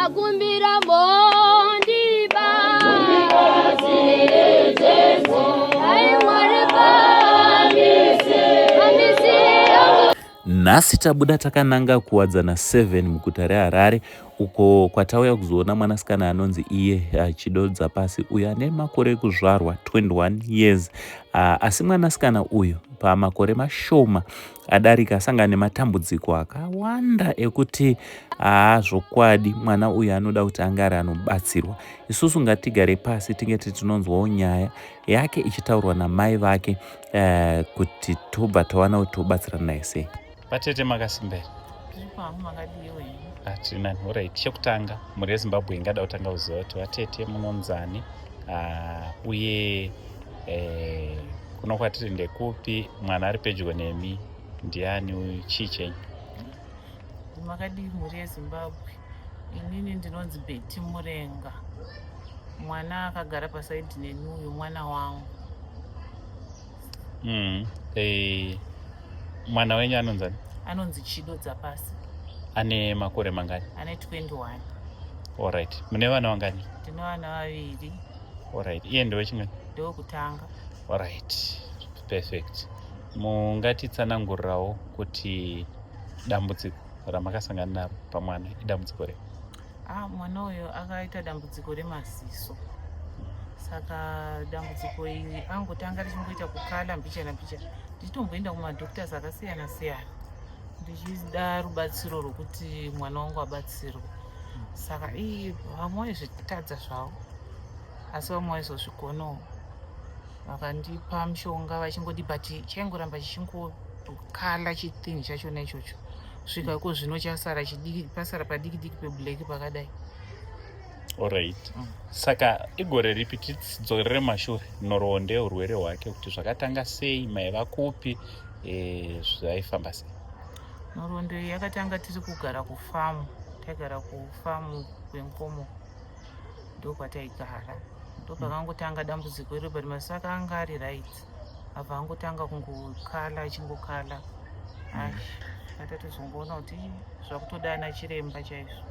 Ndakumbira mondiba Ai Mwari pamisi Nhasi tabuda takananga kuWadzana 7 muguta reHarare uko kwatauya kuzoona mwanasikana anonzi iye Chido Dzapasi uyo ane makore ekuzvarwa 21 years. Asi mwanasikana uyu pamakore mashoma adarika asangana nematambudziko akawanda ekuti haa zvokwadi mwana uyu anoda kuti ange ari anobatsirwa. Isusu ngatigare pasi tinge tinonzwawo nyaya yake ichitaurwa namai vake kuti tobva tawana kuti tobatsirana naye sei. Vatete makasimba here? Tiripo hangu makadiiwo henyu. Hatina. Alright, chekutanga mhuri yeZimbabwe ingada kutanga kuziva kuti vatete munonzani uye eh, kuno kwatiri ndekupi, mwana ari pedyo nemi ndiani, chii chenyu? Makadii mhuri yeZimbabwe? Inini ndinonzi Betty Murenga. Mwana akagara pasaidhi neni uyu mwana wangu. Mwana wenyu anonzani? Anonzi Chido Dzapasi. Ane makore mangani? Ane 21. Alright. Mune vana vangani? Ndine vana vaviri. Alright. Iye ndewechingani? Ndewekutanga. Alright. Perfect. Mungatitsanangurirawo kuti dambudziko ramakasangana naro pamwana idambudziko rei? Mwana uyu akaita dambudziko remaziso. Saka dambudziko iri angotanga richingoita kukala mbichana mbichana. Ndichitomboenda kumadoctors akasiyana siyana ndichida rubatsiro rwekuti mwana wangu abatsirwe. Saka vamwe vaizvitadza zvavo asi vamwe vaizozvigonawo. Vakandipa mishonga vachingoti but chaingoramba chichingokala chithingi chachona ichocho kusvika iko zvino chasara chidiki, pasara padiki diki peblack pakadai. Alright. Saka igore ripi, tidzorere mashure nhoroondo yeurwere hwake kuti zvakatanga sei, maiva kupi, zvaifamba sei? Nhoroondo iyi yakatanga tiri kugara kufamu, taigara kufamu kweNkomo, ndokwataigara. Ndopakangotanga dambudziko iro, but maziso ake anga ari right, abva angotanga kungokala achingokala. Atatozongoona kuti zvakutoda ana chiremba chaizvo.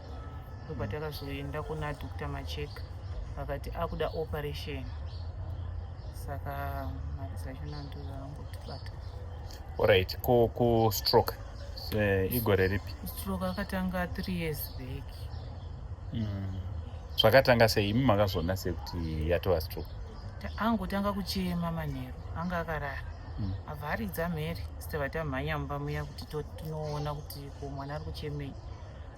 Ndopatakazoenda kuna Dr. Macheka, vakati akuda operation. Saka mari dzachona ndodzangotibata. Alright, ku stroke igore ripi? Stroke akatanga 3 years back. Zvakatanga sei? Imi makazoona sei kuti yatova stroke? Angotanga kuchema manheru, anga akarara. Abva aridza mhere, sitava tamhanya mumba muya kuti tinoona kuti ko mwana ari kuchemei.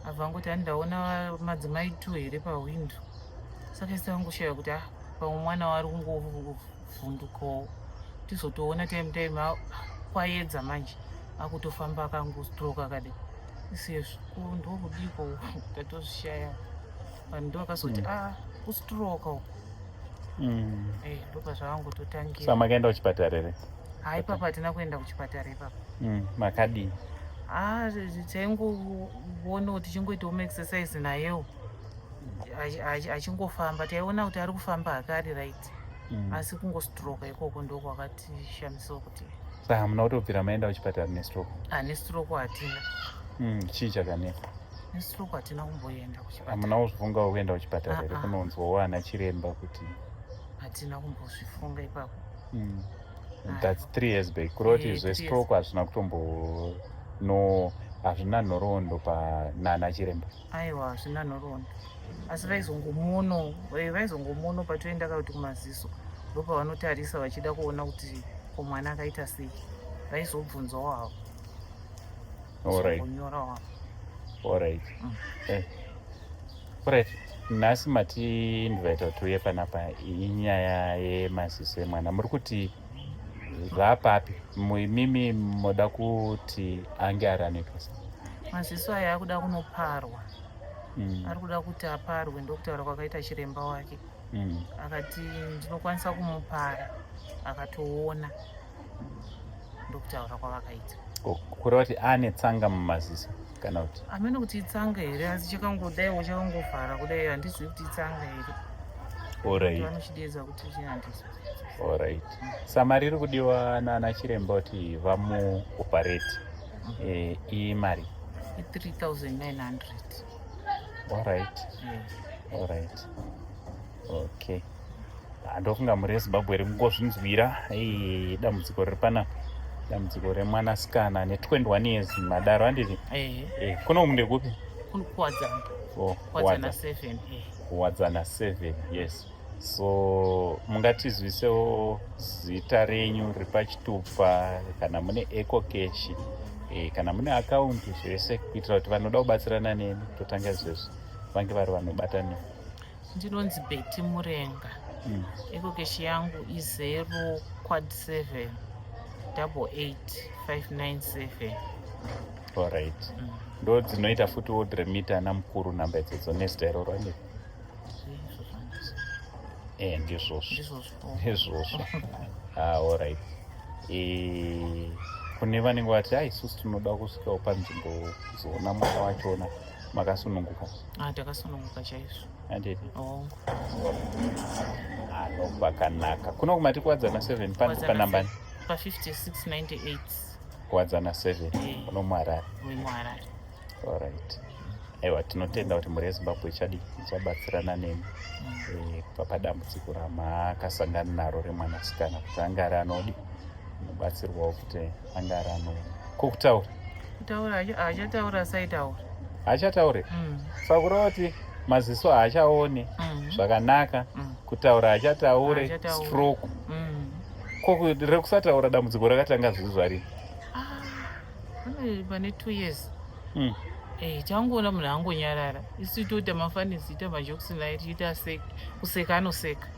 Abva angoti handaona madzimai 2 here pahwindo. Saka isi tangoshaya kuti pamwe mwana wari kungovhundukawo. Tizotoona time time kwaedza manje akutofamba akangostroke akadai. Isezvo ndokudiko tatozvishaya. Vanhu ndovakazoti kustroke uko. Ndopazvavangototangira. Saka makaenda kuchipatara here? Haa, ipapo hatina kuenda kuchipatara ipapo. Makadii? Taingoona kuti tichingoitawo maexercise nayewo achingofamba, taiona kuti ari kufamba hake ari right. Asi kungostroka ikoko ndokwakatishamisawo kuti. Saka hamuna kutobvira maenda kuchipatara nestroke? Nestroke hatina. Chii chakanetsa? Nestroke hatina kumboenda kuchipatara. Hamuna kuzvifungawo kuenda kuchipatara here kunonzwawo ana chiremba kuti? Hatina kumbozvifunga ipapo. That's 3 years back. Kureva kuti zvestroke hazvina kutombo no hazvina nhoroondo panana chiremba. Aiwa, hazvina nhoroondo. Asi vaizongomuono patoenda kuti kumaziso ndopavanotarisa vachida kuona kuti ko mwana akaita sei. Vaizobvunzawo havo. Alright. Kunyora havo. Alright. Alright. Nhasi mati invite kuti uye panapa inyaya yemaziso emwana. Muri kuti zvapapi? Mimi moda kuti ange ari anoitwa sei? Maziso aya akuda kunoparwa. Ari kuda kuti aparwe, ndokutaura kwakaita chiremba wake. Akati ndinokwanisa kumupara akatoona, ndokutaura kwavakaita. Kureva kuti ane tsanga mumaziso kana kuti? Hameno kuti itsanga here, asi chakangodaiwo chakangovhara kudai, handizivi kuti itsanga here. Alright. Vanochidedza kuti chihandizo. Alright. Samari iri kudiwa nana chiremba kuti vamuoperate imari? I3900. Alright. Alright. Okay. Ah, ndofunga mhuri yeZimbabwe iri kungozvinzwira dambudziko riri panapa, dambudziko remwanasikana ane 21 years madaro, handiti? Ehe. Kuno umu ndekupi? Kuwadzana. Oh, Kuwadzana 7, eh. Kuwadzana 7, yes. So mungatizwisewo zita renyu riri pachitupa, kana mune EcoCash, kana mune akaunti, zvese, kuitira kuti vanoda kubatsirana nemi totanga izvezvi vange vari vanobata nemi. Ndinonzi Betty Murenga. EcoCash yangu i0 quad 7 88 597. Alright. Ndo dzinoita futi WorldRemit ana mukuru, nhamba idzodzo nezita iroro, handiti? Ndizvozvo. Ndizvozvo. Ndizvozvo. Ah, alright. Kune vanenge vati ai, isusu tinoda kusvikawo panzvimbo kuzoona mwana wachona, makasununguka? Ah, takasununguka chaizvo. Handiti? Hongu. Ano kwakanaka kuno kumati Kuwadzana 7 panambani? Pa 5698. Kuwadzana 7. Kuno muHarare. WemuHarare. Alright, aiwa, tinotenda kuti mhuri yeZimbabwe ichadi ichabatsirana nemi kubva padambudziko ramakasangana naro remwanasikana, kuti anga ari anodi unobatsirwawo, kuti anga ari ano kokutaura. Kutaura haachataura, asaitaura. Haachataure? Saka kureva kuti maziso haachaoni zvakanaka, kutaura haachataure? Haachataure. Stroke. Ko rekusataura, dambudziko rakatanga zviri zvarini? Ah, pane 2 years. Changoona munhu angonyarara, isu toita mafunnies, ita majokes naye, tichiita kuseka, anoseka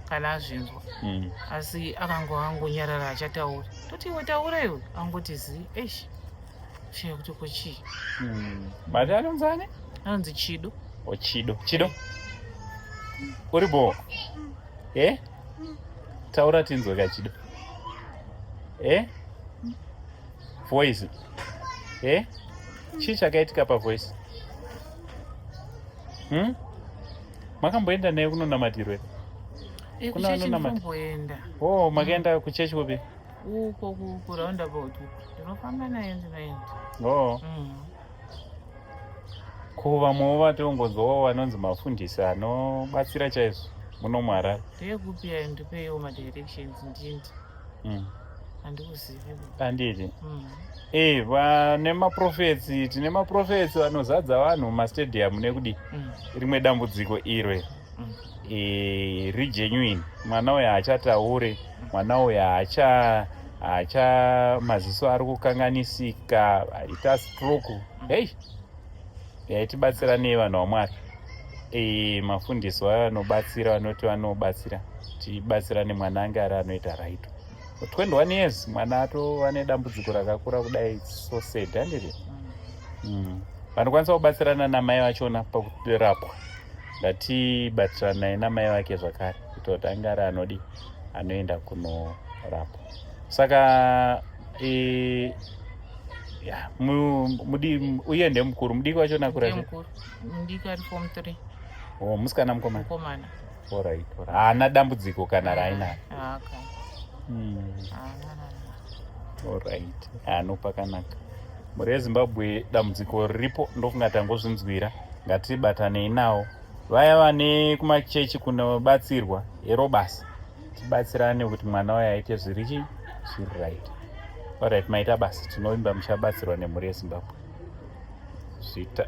kana azvinzwa. Asi akanga angonyarara, achataura, toti, "Iwe, taura iwe." Angoti zi, eish, shaya kuti kochii. Mati anonzani? Anonzi Chido. O, Chido. Chido, uri bo e taura tinzwe ka, Chido. Voice, chii chakaitika pavoice? Makamboenda naye kunonamatirwe? Kuna Kuchechi. vanonamata? Ndinomboenda. Oh, makaenda kuchechi kupi? Uko kuroundabout uko, ndinofamba naye, ndinoenda. Oh. Ko vamwewo vatongonzwawo vanonzi mafundisi anobatsira chaizvo muno muHarare? Ndeyekupi ayo? Ndipeiwo madirections ndindi. Handikuzivi. Handiti? Vane maprophets, tine maprophets vanozadza vanhu mumastadium nekudi. Rimwe dambudziko iro rigenuine, mwana uyu haachataure, mwana uyu haacha maziso ari kukanganisika, aita stroke. Hei, yaitibatsira nei, vanhu vaMwari? Mafundisi vayo vanobatsira, vanoti vanobatsira, tibatsirane, mwana ange ari anoita right. 21 years, mwana atova nedambudziko rakakura kudai, so sad, handiti? Vanokwanisa kubatsirana namai vachona pakurapwa, ngatibatsiranai namai vake zvakare, kuitira kuti ange ari anodi anoenda kunorapwa. Saka ya, uye ndemukuru, mudiki wacho nakura Ndiye sei? mukuru, mudiki ari form 3. Oh, musikana, mukomana? Mukomana. Alright, alright. Haana dambudziko kana raainaro? Aka haana. Alright, ano pakanaka. Mhuri yeZimbabwe, dambudziko riripo, ndofunga tangozvinzwira. Ngatibatanei nawo vaya vane kumachechi kunobatsirwa hero basa, tibatsirane kuti mwana uyo aite zviri chi zviri right. Alright, maita basa, tinovimba muchabatsirwa nemhuri yeZimbabwe. Zvita.